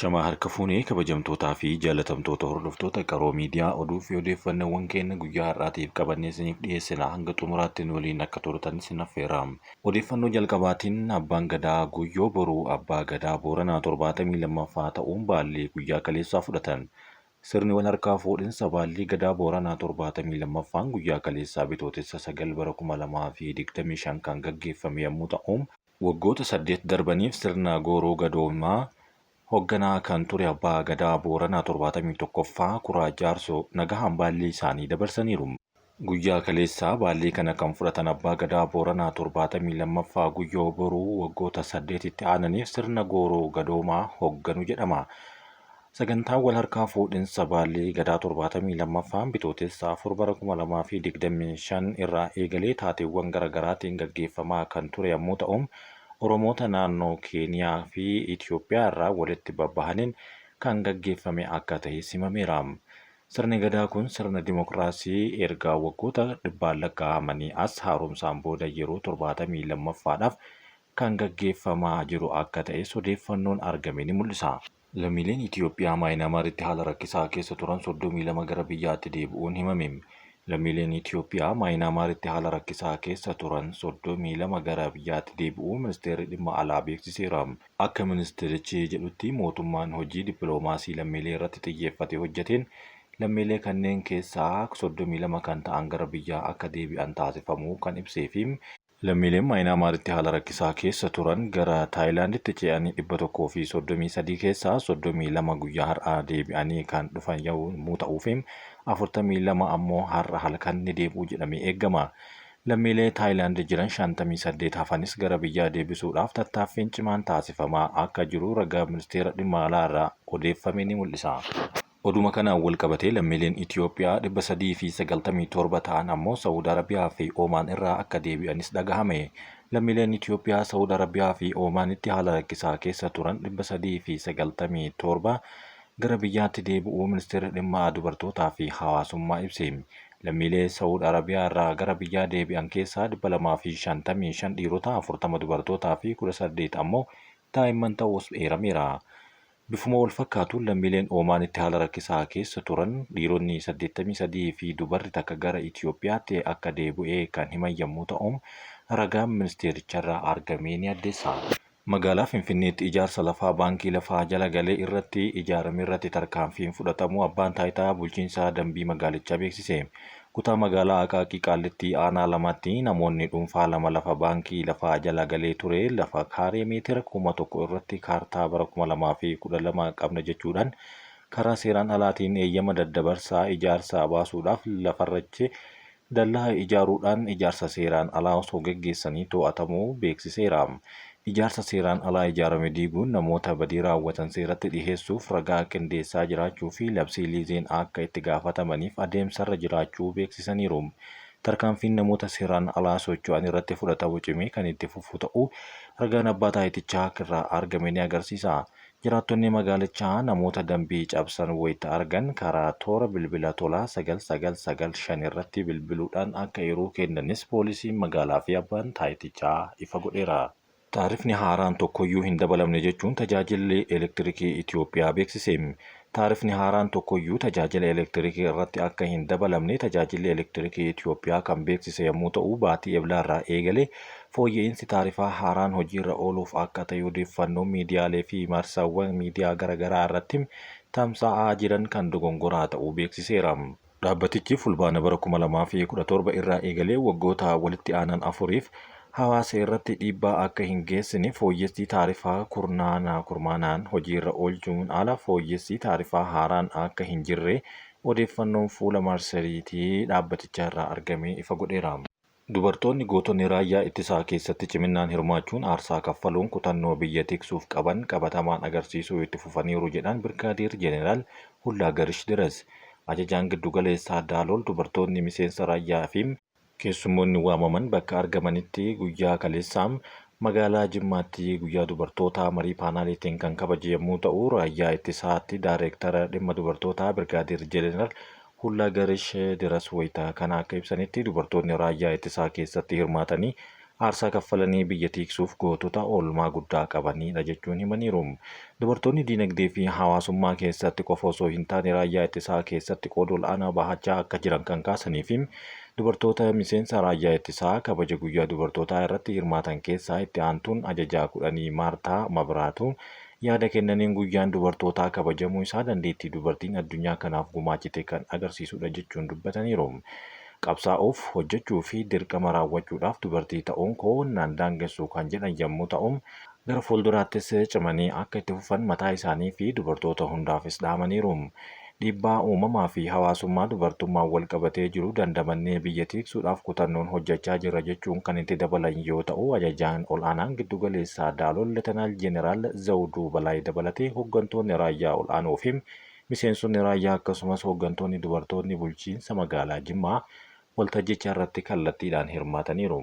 Ashamaa harka fuunee kabajamtootaa fi jaalatamtoota hordoftoota Qaroo Miidiyaa, oduu fi odeeffannoowwan keenya guyyaa har'aatiif qabannee isiniif dhiyeessina. Hanga xumuraatti nu waliin akka turtan isin affeera. Odeeffannoo jalqabaatiin, Abbaan Gadaa Guyyoo Boruu Abbaa Gadaa Booranaa 72ffaa ta'uun baallii guyyaa kaleessaa fudhatan. Sirni wal harkaa fuudhinsa baallii Gadaa Booranaa 72ffaan guyyaa kaleessaa Bitootessa 9 bara 2025 kan gaggeeffame yommuu ta'u, waggoota 8 darbaniif sirna Gooroo Gadoomaa hogganaa kan ture Abbaa Gadaa Booranaa 71ffaa Kuraa Jaarsoo nagahaan baallii isaanii dabarsaniiru. Guyyaa kaleessaa baallii kana kan fudhatan Abbaa Gadaa Booranaa 72ffaa Guyyoo Boruu waggoota 8 itti aananiif sirna Gooroo Gadoomaa hogganu jedhama. Sagantaan wal harkaa fuudhinsa baallii Gadaa 72ffaan Bitootessa 4 bara 2025 irraa eegalee taateewwan garaagaraatiin gaggeeffamaa kan ture yommuu ta'u, Oromoota naannoo Keeniyaa fi Itiyoophiyaa irraa walitti babbahaniin kan gaggeeffame akka ta'es himameera. Sirni Gadaa kun sirna dimokiraasii erga waggoota dhibbaan lakkaa'amanii as haaromsaan booda yeroo 72ffaadhaaf kan gaggeeffamaa jiru akka ta'es odeeffannoon argame ni mul'isa. Lammiileen Itiyoophiyaa Maayinaamaaritti haala rakkisaa keessa turan 32 gara biyyaatti deebi'uun himame. Lammiileen Itiyoophiyaa Maayinaamaaritti haala rakkisaa keessa turan 32 gara biyyaatti deebi'uu Ministeerri Dhimma Alaa beeksiseera. Akka ministeerichi jedhutti mootummaan hojii dippiloomaasii lammiilee irratti xiyyeeffate hojjeteen lammiilee kanneen keessaa 32 kan ta'an gara biyyaa akka deebi'an taasifamuu kan ibsee fi Lammiileen Maayinaamaaritti haala rakkisaa keessa turan gara Taayilaanditti ce'anii 133 keessaa 32 guyyaa har'aa deebi'anii kan dhufan yommuu ta'uu fi 42 ammoo har'a halkan ni deebi'u jedhamee eegama. Lammiilee Taayilaand jiran 58 hafanis gara biyyaa deebisuudhaaf tattaaffiin cimaan taasifamaa akka jiru ragaa Ministeera Dhimma Alaa irraa odeeffame ni mul'isa. Oduma kanaan walqabatee lammiileen Itiyoophiyaa 397 ta'an ammoo Sa'ud Arabiyaa fi Oomaan irraa akka deebi'anis dhagahame. Lammiileen Itiyoophiyaa Sa'ud Arabiyaa fi Oomaanitti haala rakkisaa keessa turan 397 gara biyyaatti deebi'uu Ministeerri Dhimma Dubartootaa fi Hawaasummaa ibse. Lammiilee Sa'ud Arabiyaa irraa gara biyyaa deebi'an keessaa 255 dhiirota, 40 dubartootaa fi 18 ammoo daa'imman ta'uus eerameera. Bifuma walfakkaatuun lammiileen Oomaanitti haala rakkisaa keessa turan dhiironni 83 fi dubarri takka gara Itiyoophiyaatti akka deebu'e kan himan yammuu ta'u, ragaan ministeericharraa argame ni addeessa. Magaalaa Finfinneetti ijaarsa lafaa baankii lafaa jala galee irratti ijaaramerratti tarkaanfiin fudhatamuu Abbaan Taayitaa Bulchiinsa Dambii magaalichaa beeksise. Kutaa magaalaa Aqaaqii Qaallittii aanaa 2tti namoonni dhuunfaa 2 lafa baankii lafaa jala galee ture lafa kaaree meetira 1000 irratti kaartaa bara 2012 qabna jechuudhaan karaa seeraan alaatiin eeyyama daddabarsaa ijaarsaa baasuudhaaf lafarrachi dallaa ijaaruudhaan ijaarsa seeraan alaa osoo geggeessanii to'atamuu beeksiseera. Ijaarsa seeraan alaa ijaarame diiguun namoota badii raawwatan seeratti dhiheessuuf ragaa qindeessaa jiraachuu fi labsii liiziin akka itti gaafatamaniif adeemsarra jiraachuu beeksisaniiru. Tarkaanfiin namoota seeraan alaa socho'an irratti fudhatamu cimee kan itti fufu ta'uu ragaan Abbaa Taayitichaa irraa argame ni agarsiisa. Jiraattonni magaalichaa namoota dambii cabsan wayita argan karaa toora bilbila tolaa 9995 irratti bilbiluudhaan akka eeruu kennanis poolisiin magaalaa fi abbaan taayitichaa ifa godheera. Taarifni haaraan tokkoyyuu hin dabalamne jechuun Tajaajilli Elektirikii Itiyoophiyaa beeksise. Taarifni haaraan tokkoyyuu tajaajila elektirikii irratti akka hin dabalamne Tajaajilli Elektirikii Itiyoophiyaa kan beeksise yommuu ta'u, baatii Eblaarraa eegalee fooyya'iinsi taarifaa haaraan hojiirra ooluuf akka ta'e odeeffannoon miidiyaalee fi marsaawwan miidiyaa gara garaa irratti tamsa'aa jiran kan dogongoraa ta'uu beeksiseera. Dhaabbatichi Fulbaana bara 2017 irraa eegalee waggoota walitti aanan afuriif hawaasa irratti dhiibbaa akka hin geessine fooyyessii taarifaa kurnaana kurmaanaan hojiirra oolchuun ala fooyyessii taarifaa haaraan akka hin jirre odeeffannoon fuula marsariitii dhaabbatichaarraa argame ifa godheera. Dubartoonni gootonni raayyaa ittisaa keessatti ciminnaan hirmaachuun aarsaa kaffaluun kutannoo biyya tiksuuf qaban qabatamaan agarsiisuu itti fufaniiru jedhan Birgaadeer Jeneraal Hullaagarish Diras. Ajajaan Giddugaleessaa Daalool dubartoonni miseensa raayyaa fi keessummoonni waamaman bakka argamanitti guyyaa kaleessaa magaalaa Jimmaatti guyyaa dubartootaa marii paanaaliitiin kan kabaje yommuu ta'u, Raayyaa Ittisaatti Daayreektara Dhimma Dubartootaa Birgaadeer Jeneraal Hullaagarish Diras wayita kana akka ibsanitti, dubartoonni raayyaa ittisaa keessatti hirmaatanii aarsaa kaffalanii biyya tiiksuuf gootota oolmaa guddaa qabaniidha jechuun himaniiru. Dubartoonni diinagdee fi hawaasummaa keessatti qofa osoo hin taane raayyaa ittisaa keessatti qooda ol'aanaa bahachaa akka jiran kan kaasanii fi dubartoota miseensa raayyaa ittisaa kabaja guyyaa dubartootaa irratti hirmaatan keessaa itti aantuun ajajaa kudhanii Maartaa Mabraatu yaada kennaniin guyyaan dubartootaa kabajamuu isaa dandeettii dubartiin addunyaa kanaaf gumaachite kan agarsiisudha jechuun dubbataniiru. Qabsaa'uuf, hojjechuu fi dirqama raawwachuudhaaf dubartii ta'uun koo naan daangessu kan jedhan yommuu ta'u, gara fuulduraattis cimanii akka itti fufan mataa isaanii fi dubartoota hundaafis dhaamaniiru. Dhiibbaa uumamaa fi hawaasummaa dubartummaan wal qabatee jiru dandamannee biyya tiiksuudhaaf kutannoon hojjechaa jirra jechuun kan itti dabalan yoo ta'u, ajajaan ol'aanaan giddugaleessaa Daalol Letenaal Jeneraal Zawuduu Balaay dabalatee hoggantoonni raayyaa ol'aanoo fi miseensonni raayyaa akkasumas hoggantoonni dubartoonni bulchiinsa magaalaa Jimmaa waltajjicha irratti kallattiidhaan hirmaataniiru.